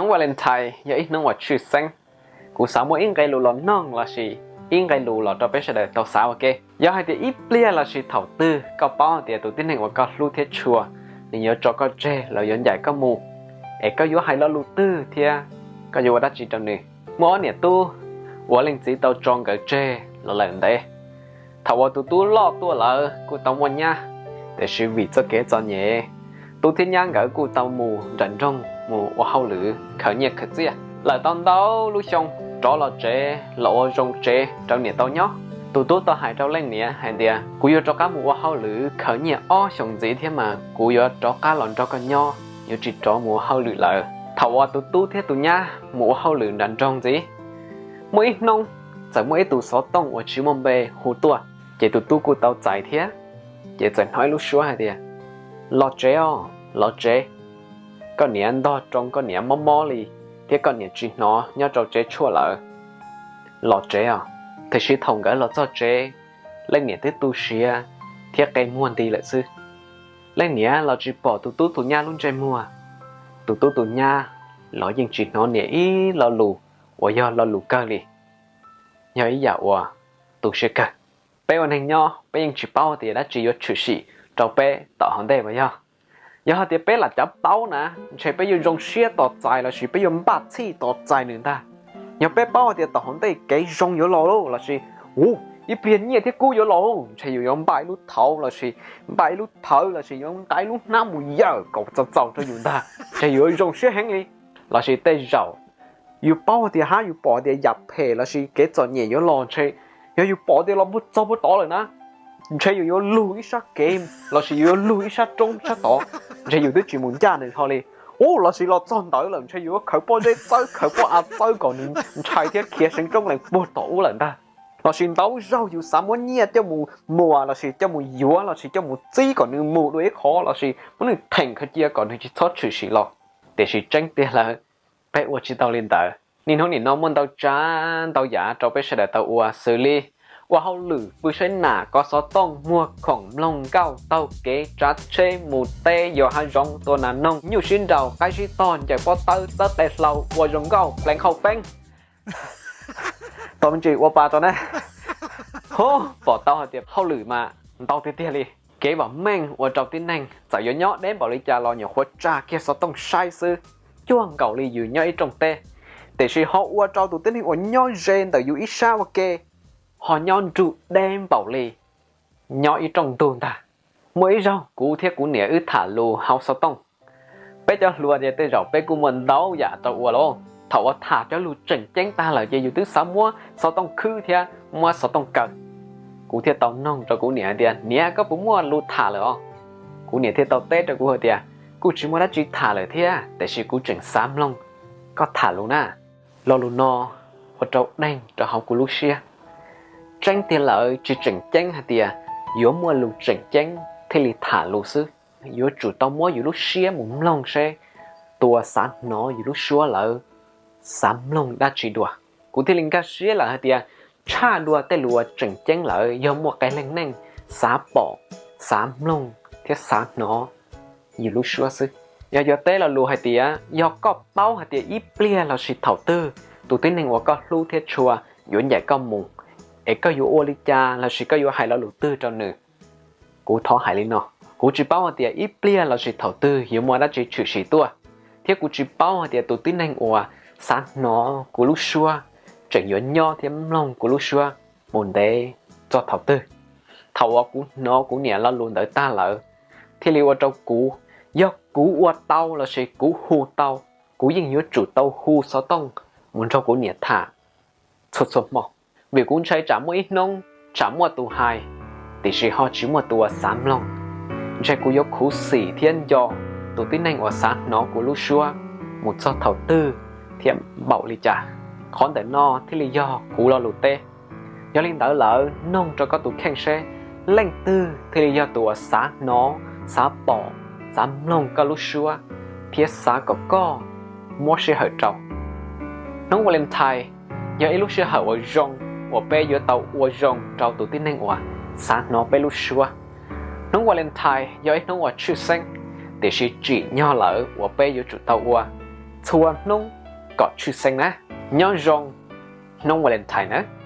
Hnub Valentine yog ib hnub uas tshwj xeeb. Kuv xav muaj ib nqe lus los noog lossis ib nqe lus los rau peb sawv daws tau xav ua ke. Yog hais tias ib pliag lossis thaum twg koj paub tias tus tib neeg uas koj hlub thiab tshua nws yuav tso koj tseg los yuav ncaim koj mus, es koj yuav hais lo lus twg thiab koj yuav ua dab tsi rau nws? Muaj ob niam tub uas leej txiv tau tso nkawd tseg los lawm ntev. Thaum uas tus tub loj tuaj lawm kuj tau muaj nyab, tiam sis vim txoj kev txom nyem, tub thiab nyab nkawd kuj tau mus nram nroog mus ua hauj lwm khaws nyiaj khaws txiaj. Lawm tau ntau lub xyoo rov los tsev los ua zoo tsev rau niam tau nyob. Tus tub tau hais rau leej niam hais tias, kuv yuav rov qab mus ua hauj lwm khaws nyiaj ob xyoos ntxiv thiab mas kuv yuav rov qab los nrog koj nyob, yuav tsis rov mus ua hauj lwm lawm. Thaum uas tus tub thiab tus nyab mus ua hauj lwm nram nroog ntxiv, muaj ib hnub txawm muaj ib tus xov tooj uas tsis muaj npe hu tuaj, ces tus tub kuj tau txais thiab. Ces txawm hnov ib lub suab hais tias, los tsev os, los tsev. Koj niam ntog roo koj niam mob mob li, thiab koj niam tsis hnov nyob rau tsev tshuaj lawm. Los tsev os. Tiam sis thaum nkawd los txog tsev, leej niam twb tu siav thiab qe muag nti lawm xwb. Leej niam los tsis pom tus tub tus nyab lub ntsej muag. Tus tub tus nyab los yeej tsis hnov niam ib lo lus uas yog lo lus kawg li. Yog ib yam uas tu siab kawg. Peb ua neeg nyob peb yeej tsis paub tias dab tsi yuav tshwm sim rau peb tom hauv ntej mas yog. Yog hais tias peb lam cav paub na, ntshe peb yuav zoo siab tos txais lossis peb yuav npaj txhij tos txais nws ntag. Yog peb paub hais tias tom hauv ntej kev zoo yuav los lossis, u, ib pliag nyiaj thiab kub yuav los, ntshe yus yuav npaj ib lub thauv lossis npaj ib lub thawv lossis yuav nqa ib lub hnab mus yawm kom txaus txaus rau yus ntag, ntshe yus yuav zoo siab heev li. Lossis tej zaum yus paub tias hab yus pom tias yam phem lossis kev txom nyem yuav los, ntshe yog yus pom tias los puag txog puag tod lawm na, ntshe yus yuav lug ib sab kev lossis yus yuav lug ib sab roob sab tod, ntshe yus twb tsis mus ncaj nws hlo li. U, lossis los txog ntawd lawm ntshe yus yuav khaws pob zeb txawb khaws pob av txawb kom nws ntshai thiab khiav seev roob lees puag tom ub lawm ntag. Lossis ntau zaug yus xav muab nyiaj coj mus muas lossis coj mus yuav lossis coj mus txib kom nws mus dua ib qho lossis muab nws theem khaws cia kom nws tsis txhob tshwm sim los. Tiam sis tseeb tiag lawm, peb ua tsis tau li ntawd. Niaj hnub nim no muaj ntau tsav ntau yam rau peb sawv daws tau ua, xws li ua hauj lwm, pw saib nas, kov xov tooj, muag khoom, mloog nkauj, taug kev, tsav tsheb, mus teb, yos hav zoov, tua nas noog, nyuj sib nraus, qaib sib tog, ncaws pob tawb, txawb qe hlau, ua zoo nkauj, pleev qhau peeb. Tau me ntsis ua pa tau na. Hu, pom tau hais tias hauj lwm mas ntau tiag tiag li. Kev vam meej ua rau tib neeg txawm yuav nyob deb npaum li cas los nyuam qhuav tsa kiag xov tooj saib xwb, cuag nkaus li yus nyob ib rooj teb. Tiam sis ho ua rau tus tib neeg uas nyob ze ntawm yus ib sab ua ke ho nyob nrug deb npaum li nyob ib rooj ntug ntag. Muaj ib zaug kuv thiab kuv niam wb tham lus hauv xov tooj. Peb cov hluas ces tej zaum peb kuj muaj ntau yam tau ua lauj. Thaum uas tham cov lus tseem ceeb tag lawm ces yus twb xav muab xov tooj khwb thiab muab xov tooj kaw. Kuv thiaj tau noog rau kuv niam hais tias, niam, koj puas muaj lus tham lawm os? Kuv niam thiaj tau teb rau kuv hais tias, kuj tsis muaj dab tsi tham lawm thiab, tiam sis kuv tseem xav mloog koj tham lus na. Lo lus no ua rau deeg rau hauv kuv lub siab. Tseeb tiag lawm tsis tseem ceeb hais tias yuav muaj lus tseem ceeb thiaj li tham lus xwb. Yuav tsum tau muab yus lub siab mus mloog seb tus uas xav hnov yus lub suab lawm xav mloog dab tsi dua. Kuv thiaj li nkag siab lawm hais tias tshaj dua tej lus uas tseem ceeb lawm yog muaj qee leej neeg xav pom, xav mloog thiab xav hnov yus lub suab xwb. Yog yuav teb lo lus hais tias yog koj paub hais tias ib pliag lossis thaum twg tus tib neeg uas koj hlub thiab tshua yuav ncaim koj mus, es koj yuav ua li cas lossis koj yuav hais lo lus twg rau nws? Kuv thov hais li no, kuv tsis paub hais tias ib pliag lossis thaum twg yuav muaj dab tsi tshwm sim tuaj, thiab kuv tsis paub hais tias tus tib neeg uas xav hnov kuv lub suab tseem yuav nyob thiab mloog kuv lub suab mus ntev txog thaum twg. Thaum uas kuv hnov kuv niam lo lus ntawd tag lawm, thiaj li ua rau kuv, yog kuv ua tau lossis kuv hu tau, kuv yeej yuav tsum tau hu xov tooj mus nrog kuv niam tham txhua txhua hmo, vim kuv ntshai tsam muaj ib hnub tsam muaj tus hais, tiam sis ho tsis muaj tus uas xav mloog. Ntshe kuv yuav khuv xim thiab nco tus tib neeg uas xav hnov kuv lub suab mus txog thaum twg thiab npaum li cas. Qhov ntawm no thiaj li yog kuv lo lus teb. Yog li ntawd lawm, noog rau koj tus kheej seb leej twg thiaj li yog tus uas xav hnov, xav pom, xav mloog koj lub suab, thiab xav kom koj muab sij hawm rau. Hnub Valentine yog ib lub sij hawm uas zoo uas peb yuav tau ua zoo rau tus tib neeg uas xav hnov peb lub suab. Hnub Valentine yog ib hnub uas tshwj xeeb, tiam sis tsim nyog lawm uas peb yuav tsum tau ua. txhua hnub kom tshwj xeeb na. Nyob zoo hnub Valentine na.